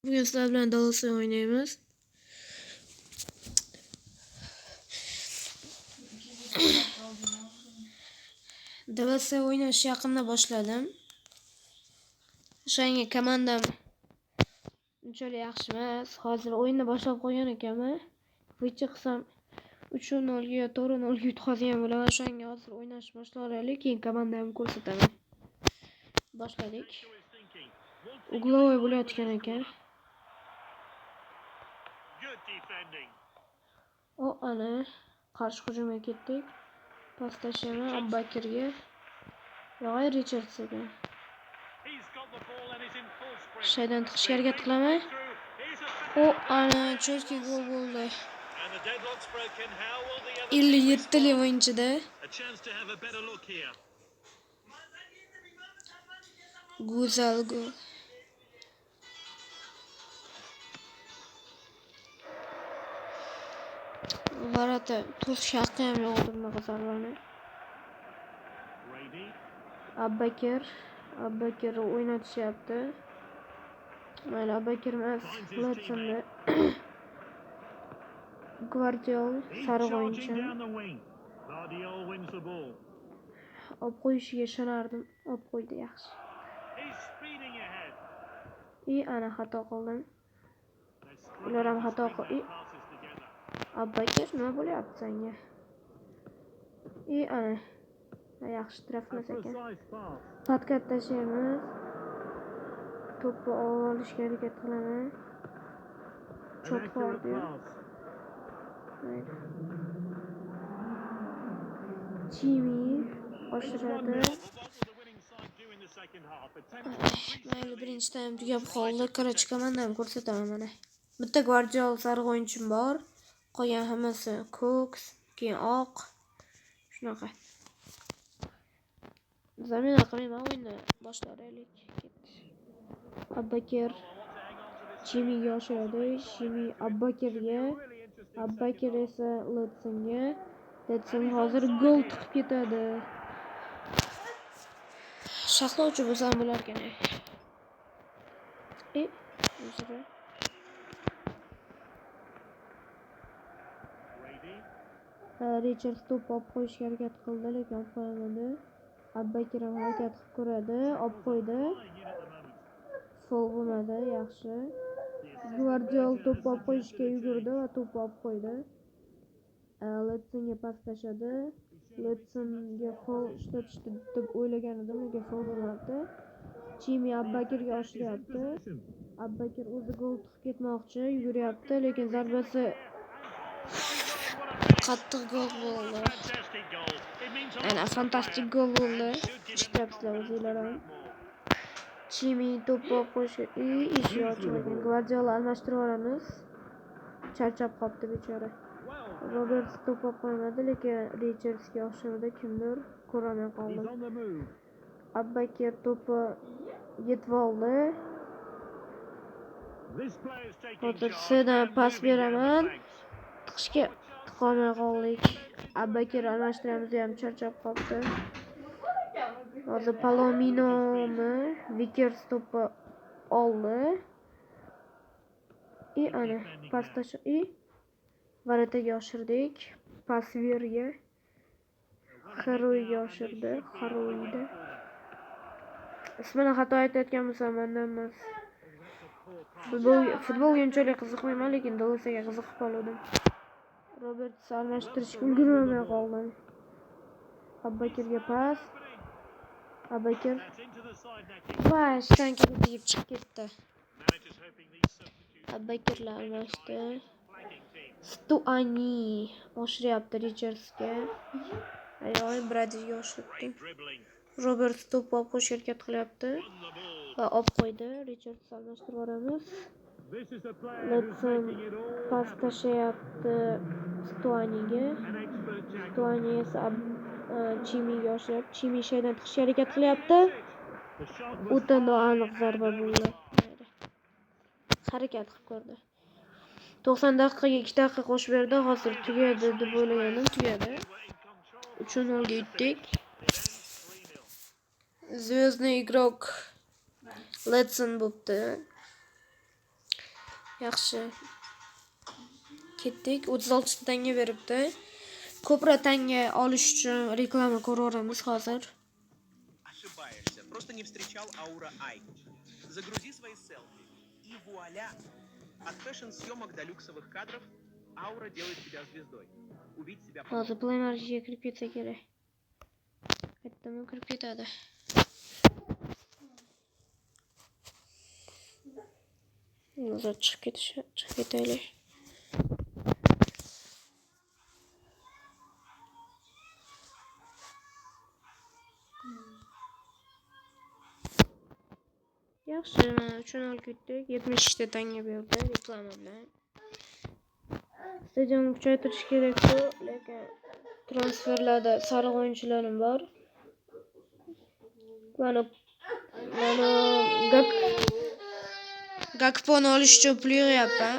Bugun sizlar bilan Dallas o'ynaymiz. Dallas o'ynashni yaqinda boshladim. O'shanga komandam unchalik yaxshi emas. Hozir o'yinni boshlab qo'ygan ekanman. Выйти qilsam 3-0 ga yo 4-0 ga yutqazgan bo'laman. O'shanga hozir o'ynashni boshlaylik, keyin komandamni ko'rsataman. Boshladik. Угловой bo'layotgan ekan. O ana qarshi hujumga ketdik. Pas tashlayman Abbakirga. Yo'q, Richards ekan. Shaydan tiqishga harakat qilaman. O ana cho'tki gol bo'ldi. 57 li o'yinchida. Go'zal gol. Varata to'sish haqqi ham yo'q edi bunaqa zarbani. Abbakir, Abbakir o'ynatishyapti. Mayli, Abbakir emas, Letsonda. Gvardiol sariq o'yinchi. Olib qo'yishiga ishonardim. Olib qo'ydi, yaxshi. I ana xato qildim. Ular ham xato qildi. Abbakir, nima bo'lyapti senga? I ana. Yaxshi trafmas ekan. Podkat tashlaymiz. To'pni olishga harakat qilaman. Chotqor. Chimi oshiradi. Mayli, birinchi taym tugab qoldi. Короче, komandamni ko'rsataman mana. Bitta Gvardiol sariq o'yinchim bor. Qolgan hammasi ko'k, keyin oq. Shunaqa. Zamina qilmayman, o'yinni boshlaylik. Ketdi. Abbakir Chimiga oshiradi. Chimi Abbakirga. Abbakir esa Letsonga. Letson hozir gol tiqib ketadi. Saqlovchi bo'lsam bo'larkan. Uzr. Richards to'p olib qo'yishga harakat qildi, lekin olib qo'yolmadi. Abbakir ham harakat qilib ko'radi, olib qo'ydi. Fol bo'lmadi, yaxshi. Gvardiol to'p olib qo'yishga yugurdi va to'p olib qo'ydi. Letsonga pas tashladi. Letsonga fol ishlatishdi deb o'ylagan edim, lekin fol bo'lmabdi. Chimi Abbakirga oshiryapti. Abbakir o'zi gol tiqib ketmoqchi, yuguryapti, lekin zarbasi qattiq gol bo'ldi. Ana fantastik gol bo'ldi. Eshityapsizlar o'zinglar ham. Chimi to'p olib qo'yishi, ishi ochiq ekan. Gvardiola almashtirib yuboramiz. Charchab qolibdi bechora. Roberts to'p olib qo'ymadi, lekin Richardsga oshirdi, kimdir ko'rolmay qoldim. Abbakir to'pi yetib oldi. Hozir S'dan pas beraman. Tiqishga tiqolmay qoldik. Abbakir almashtiramiz, ham charchab qolibdi. Hozir Palominomi Vickers to'pi oldi. I ana pas tashlab, varataga oshirdik. Pas Verga. Xaroyga oshirdi. Xaroyda. Ismini xato aytayotgan bo'lsam mendan emas. Futbolga unchalik qiziqmayman, lekin Dallasga qiziqib qoldim. Roberts almashtirishga ulgurmay qoldim. Abbakirga pas. Abbakir va shtankaga tegib chiqib ketdi. Abbakirlar almashdi. Stuani oshiryapti Richardsga. Ayoy, Bradiga oshiribdi. Roberts to'p olib qo'yishga harakat qilyapti va olib qo'ydi. Richards almashtirib yuboramiz. Letson pas tashlayapti Stuaniga. Stuani esa Chimiga oshiryapti. Chimi shaydan tiqishga harakat qilyapti. O'ta noaniq zarba bo'ldi. Harakat qilib ko'rdi. 90 daqiqaga 2 daqiqa qo'shib berdi. Hozir tugadi deb o'ylagandim, tugadi. 3-0 ga yutdik. Звездный игрок Letson bo'pti. Yaxshi. Ketdik. 36 tanga beribdi. Ko'proq tanga olish uchun reklama ko'raveramiz hozir. Ошибаешься. Просто не встречал Аура Ай. Загрузи свои селфи. И вуаля! От фэшн-съемок до люксовых кадров Аура делает тебя звездой. Увидь себя Hozir Play Marketga kirib ketsa kerak. Aytdimmi, kirib ketadi. Hozir chiqib ketishi, chiqib ketaylik. Yaxshi, mana 3-0 ketdik. 72 ta tanga berdi reklama bilan. Stadionni kuchaytirish kerak-ku, lekin transferlarda sariq o'yinchilarim bor. Mana Gakponi olish uchun pul yig'yapman.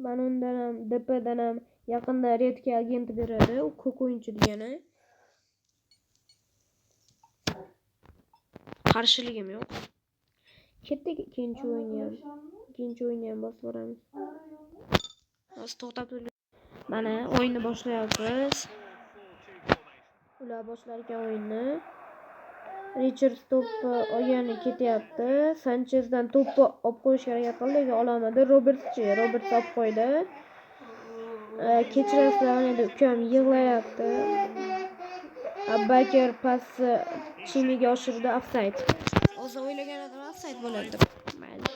Mana undan ham, DPdan ham yaqinda redki agent beradi, u ko'k o'yinchi degani. Qarshiligim yo'q. Ketdik, ikkinchi o'yinni ham. Ikkinchi o'yinni ham bosib boramiz. Hozir to'xtab turdik. Mana o'yinni boshlayapmiz. Ular boshlar ekan o'yinni. Richards to'pni olgani ketyapti. Sanchezdan to'pni olib qo'yishga harakat qildi, lekin ololmadi. Robertschi, Roberts olib qo'ydi. Kechirasizlar, endi ukam yig'layapti. Abbakir passi Chimiga oshirdi, offside. O'zi o'ylagan odam offside bo'ladi deb. Mayli.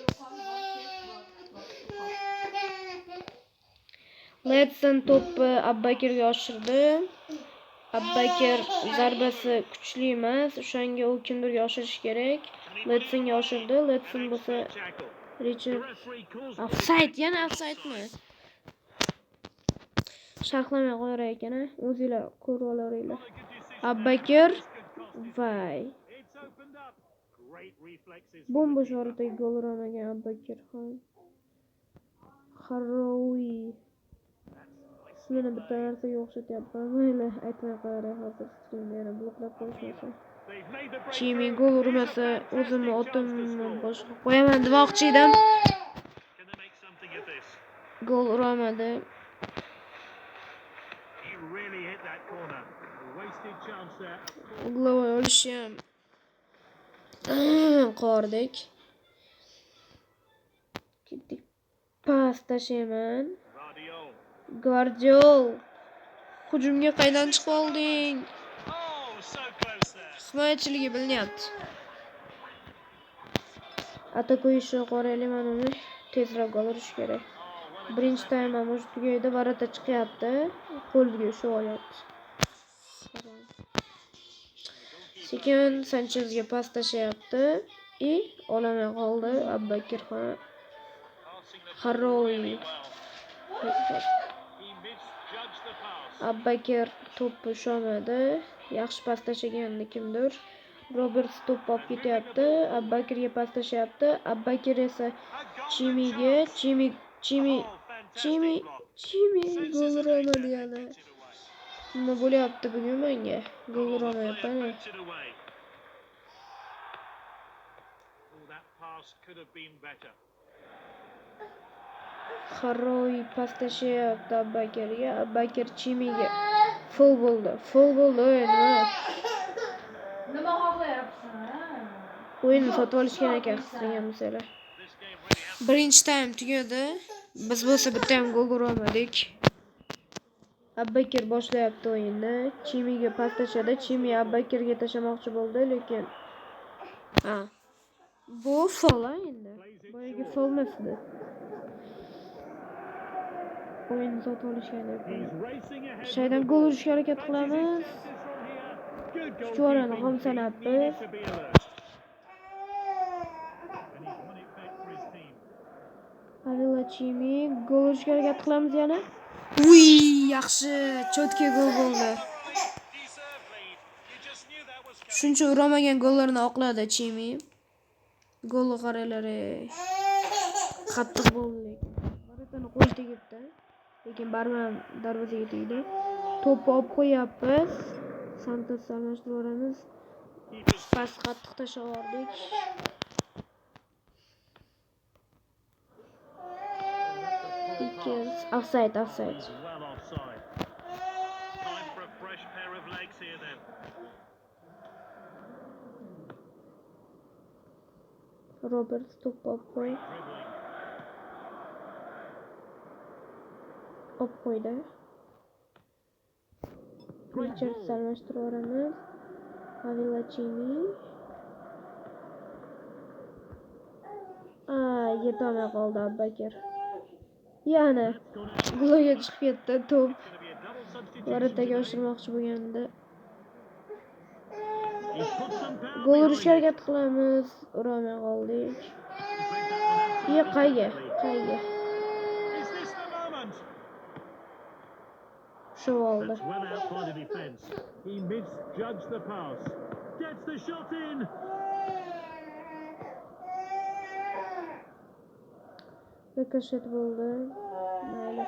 Letson to'pni Abbakirga oshirdi. Abbakir zarbasi kuchli emas, o'shanga u kimdirga oshirish kerak. Letsonga oshirdi. Letson bo'lsa Richard offside, yana offsidemi? Sharhlamay qo'yar ekan, o'zinglar ko'rib olaveringlar. Abbakir, vay. Bo'm-bo'sh o'rtaga gol uramagan Abbakir ham. Harrowi. Ismini bitta narsaga o'xshatyapman. Mayli, aytmay qo'yaray hozir streamni yana bloklab qo'yishmasin. Chimi gol urmasa o'zimni otimni boshqa qo'yaman demoqchi edim. Gol urolmadi. Угловой olishi ham qordek. Ketdik. Pas tashlayman. Gvardiol. Hujumga qaydan chiqib olding? Himoyachiligi bilinyapti. Atakuyishni qoraylik mana uni. Tezroq gol urish kerak. Birinchi taym ham o'sha tugaydi, varata chiqyapti. Qo'lga ushlab olyapti. Sekin Sanchezga pas tashlayapti. I olamay qoldi Abbakir Harrowi. Abbakir to'pni ushlolmadi. Yaxshi pas tashlagandi kimdir. Roberts to'pni olib ketyapti. Abbakirga pas tashlayapti. Abbakir esa Chimiga, Chimi gol urolmadi yana. Nima bo'lyapti bugun menga? Gol urolmayapman. Harrowi pas tashlayapti Abbakirga. Abbakir Chimiga. Fol bo'ldi. Fol bo'ldi o'yin. Nima xohlayapsan? O'yinni sotib olishgan ekan, qisqaga masalan. Birinchi taym tugadi. Biz bo'lsa bitta ham gol ura olmadik. Abbakir boshlayapti o'yinni. Chimiga pas tashladi. Chimi Abbakirga tashlamoqchi bo'ldi, lekin ha. Bu fol endi. Boyagi fol emas edi. O'yinni sotib olishgan deb. Shaydan gol urishga harakat qilamiz. Chuchvarani ham sanabmiz. Avila Chimi gol urishga harakat qilamiz yana. Uy, yaxshi, chotki gol bo'ldi. Shuncha uramagan gollarni oqladi Chimi. Golni qaranglar, qattiq bo'ldi lekin. Varatani qo'l tegibdi. Lekin baribir darvozaga tegdi. To'pni olib qo'yapmiz. Santos almashtirib yuboramiz. Pas qattiq tashlab yubordik. Vickers. Offside, offside. Well offside. Time for a fresh pair of legs here then. Roberts to'p olib qo'y. Dribbling. Olib qo'ydi. Great Richards ball. almashtirib yuboramiz. Avilachini. Yetolmay qoldi Abbakir. Yana That's gone out. golga chiqib ketdi to'p. It's going to be a double substitution Varataga today. oshirmoqchi bo'lgandi. He's put some power Gol behind urishga it. harakat qilamiz, urolmay qoldik. He's read that one Ye absolutely qayga? perfectly. Qayga? Is this the moment? Shu oldi. That's well out by the defence. He misjudged the pass. Gets the shot in. Rikoshet bo'ldi. Mayli.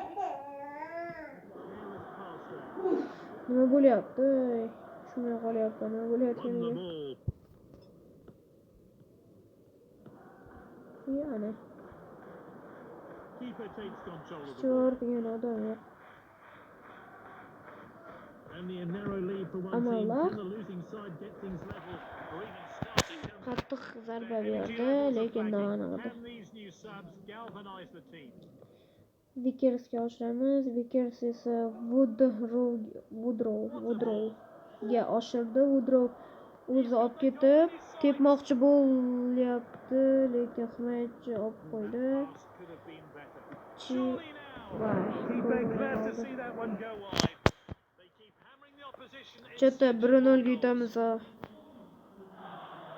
Careless pass there. Nima bo'lyapti? Ey, tushunmay qolyapman. Nima Won the bo'layotganiga. ball. Yana. Keeper takes control of the ball. Stewart degan odam yo'q. Only a narrow lead for one team. Amallah. Can the losing side get things level or even start a comeback? Qattiq zarba Their energy berdi, levels are lekin flagging. noaniq edi. Can these new subs galvanise the team? Vickersga oshiramiz. Vickers esa Woodrowga oshirdi. Woodrow o'zi olib ketib, tepmoqchi bo'lyapti, lekin himoyachi olib qo'ydi. Pass could have been better. Chi Surely now. Voy, Keeper gol glad to bo'lmay qoldi. see that one go wide. They keep hammering the opposition in Chata search of 1-0 more ga goals. yutamiz. Ha.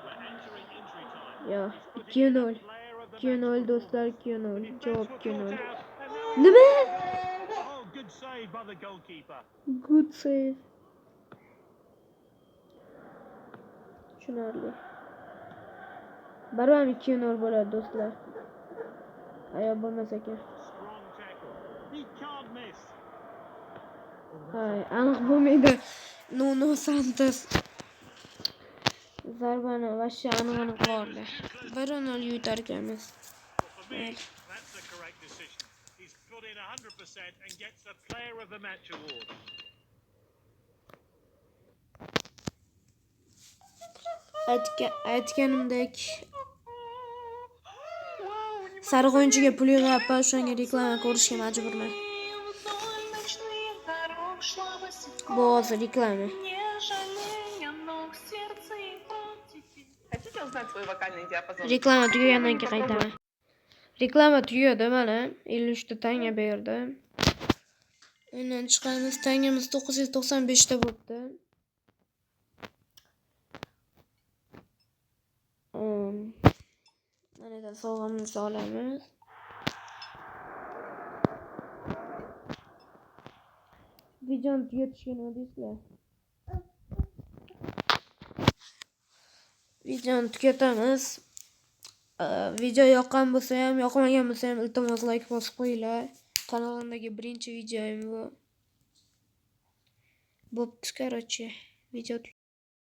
We're entering injury time. Yo, He's putting in a 2-0. player of the match 2-0 do'stlar, performance. 2-0. The defence Javob were 2-0. caught out, and now Nima? Oh, good save by the goalkeeper. Good save. Tushunarli. Baribir 2-0 bo'ladi do'stlar. Ayo bo'lmas ekan. Strong tackle. He can't miss. Hay, aniq bo'lmaydi. Nuno Santos zarbani вообще aniq qilib 1-0 yutar ekanmiz. Well, for me, Mayli. that's the correct decision. He's put in 100% and gets the player of the match award. Aytganimdek sariq o'yinchiga pul yig'yapman, o'shanga reklama ko'rishga majburman. Bu hozir reklama. Хотите узнать свой вокальный диапазон? Reklama tugagandan keyin qaytaman. Reklama tugadi mana 53 ta tanga berdi. Undan chiqamiz, tangamiz 995 ta bo'libdi. Mana yerdan sovg'amizni olamiz. Videoni tugatishga nima deysizlar? Videoni tugatamiz. Video yoqqan bo'lsa ham, yoqmagan bo'lsa ham iltimos like bosib qo'yinglar. Kanalimdagi birinchi videoyim bu. Bo'pti, короче. Video